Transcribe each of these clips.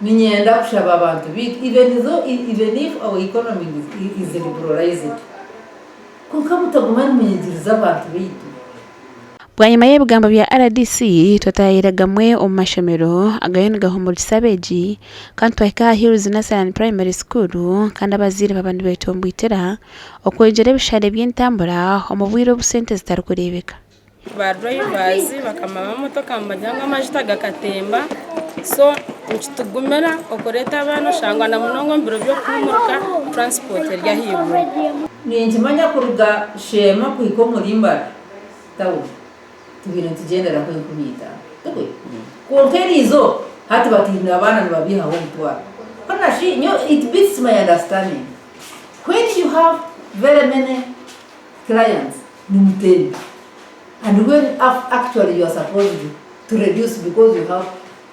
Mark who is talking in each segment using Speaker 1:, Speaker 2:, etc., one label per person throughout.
Speaker 1: Niinyenda kushaba abantu baitu even though even if our economy is liberalized kwonka mutaguma nimunyigiriza abantu baitu.
Speaker 2: Bwanyima y'ebigambo bya rdc, twataayaayira gamwe omu mashomero agariyo nigahumuriza abeegi kandi twahika aha Hills Nursery and Primary School kandi abazaire baaba nibetomboitera okwongyera ebishare by'entambura omu bwire obu sente zitarikureebeka.
Speaker 3: Ba drivers bakama b'emotoka nibagira ngu amajuta gakatemba so nikitugumira okureeta abaana oshanga na munonga omu biro by'okuhuumurika transport eri ahaiguru.
Speaker 1: Ninkimanya kuruga Sheema kuhika omuri Mbara tawuni tubaire nitugyenderaho 5000, tikwe? Kwonka eriizooba hati bataine abaana nibabiihaho omutwaro. Hoona shi nyowe it beats my understanding when you have very many clients nimutemba and when actually you are supposed to reduce because you have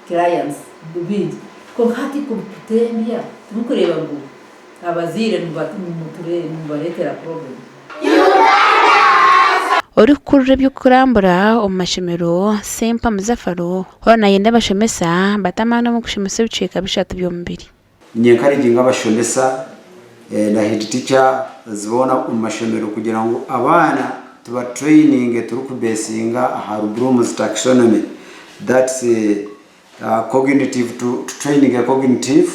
Speaker 1: clients baingi kwonka hati kutembya timukureeba ngu abazaire nimubareetera problem.
Speaker 2: Orikukurira eby'okurambura omu mashomero, Sempa Muzafaru hoona nayenda abashomesa bate amaani omu kushomesa ebicweka bishatu by'omubiri.
Speaker 4: Ni-encouraginga abashomesa na head teacher boona omu mashomero kugira ngu abaana tuba traininge turikubesinga ahari Bloom's taxonomy that's cognitive tu traininge cognitive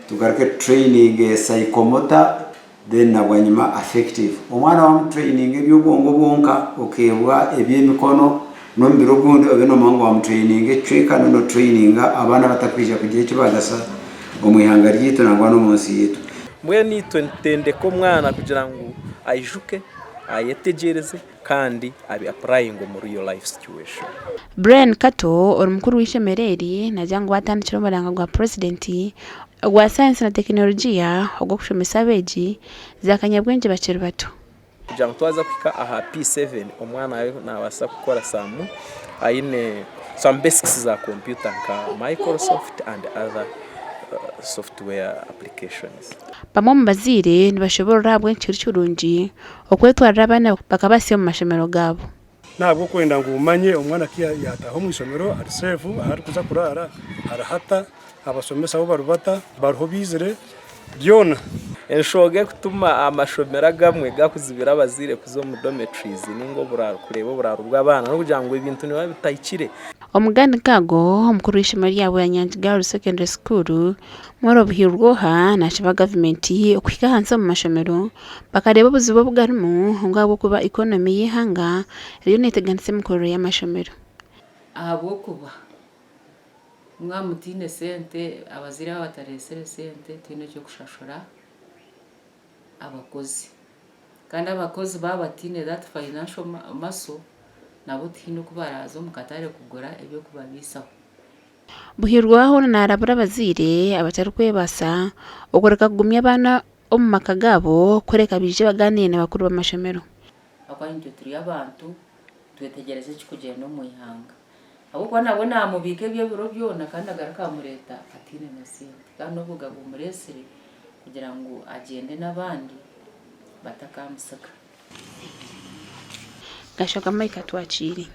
Speaker 4: tugaruke tu traininge psychomotor then na bwanyima affective. Omwana wamutraininga eby'obwongo bwonka okeebwa eby'emikono n'omubiri ogundi obe noomanya ngu wamutraininga ekicweka n'obu nootraininga abaana abatakwija kugira eki baagasa omu ihanga ryaitu nangwa n'omu nsi yaitu.
Speaker 5: Mbwenu itwe nitutendeka omwana kugira ngu aijuke, ayetegyereze kandi abi applyinge omu real life situation.
Speaker 2: Brian Kato ori mukuru w'eishomero eri naagira ngu baatandikire omuranga gwa Purezidenti ogwa sayansi na tekinologiya ogw'okushomesa abeegi za kanyabwengye bakiri bato.
Speaker 5: Kugira ngu twaza kuhika aha P7 omwana abe nabaasa kukora some aine some basics za computer nka Microsoft and other software applications.
Speaker 2: Bamwe omu bazaire nibashoborora ahabw'enki kiri kirungi okwetwarira abaana bakabasya omu mashomero gaabo.
Speaker 6: N'ahabw'okwenda ngu omanye omwana ku yaataaha omu ishomero ari seefu, ahu arikuza kuraara hari hata, abashomesa bo bari bata, bariho baizire, byona.
Speaker 5: Enshonga erikutuma amashomero agamwe gakuzibira abazaire kuza omu dormitories ninga oburaaro kureeba oburaaro bw'abaana n'okugira ngu ebintu nibiba bitahikire.
Speaker 2: Omugani nk'ago, omukuru w'eishomero rya Bweranyangi Girls Secondary School, Mworo Buhirwoha naashaba gavumenti okuhika ahansi omu mashomero bakareeba obuzibu obu garimu ngu ahabw'okuba economy y'eihanga eriyo neeteganisa emikorere y'amashomero.
Speaker 7: Ahabw'okuba mwaba mutaine sente, abazaire baaba batareetsire sente tihaine eky'okushashura abakozi. Kandi abakozi baaba bataine that financial muscle nabo tihaine oku baraaze omu katare kugura eby'okubabaisaho.
Speaker 2: Buhirwaho naarabura abazaire abatarikwebaasa okureka kugumya abaana omu maka gaabo kureka baije bagaaniire na bakuru b'amashomero.
Speaker 7: Ahabw'okuba naitwe turi abantu, twetegyereza ekirikugyenda omu ihanga. Ahabw'okuba nabwo naamubiika eby'ebiro byona kandi agaruka amureeta ataine na sente. Kandi n'obuga bumureetsire kugira ngu agyende n'abandi batakamutsiga.
Speaker 2: Gashaka Mike Atwakiire.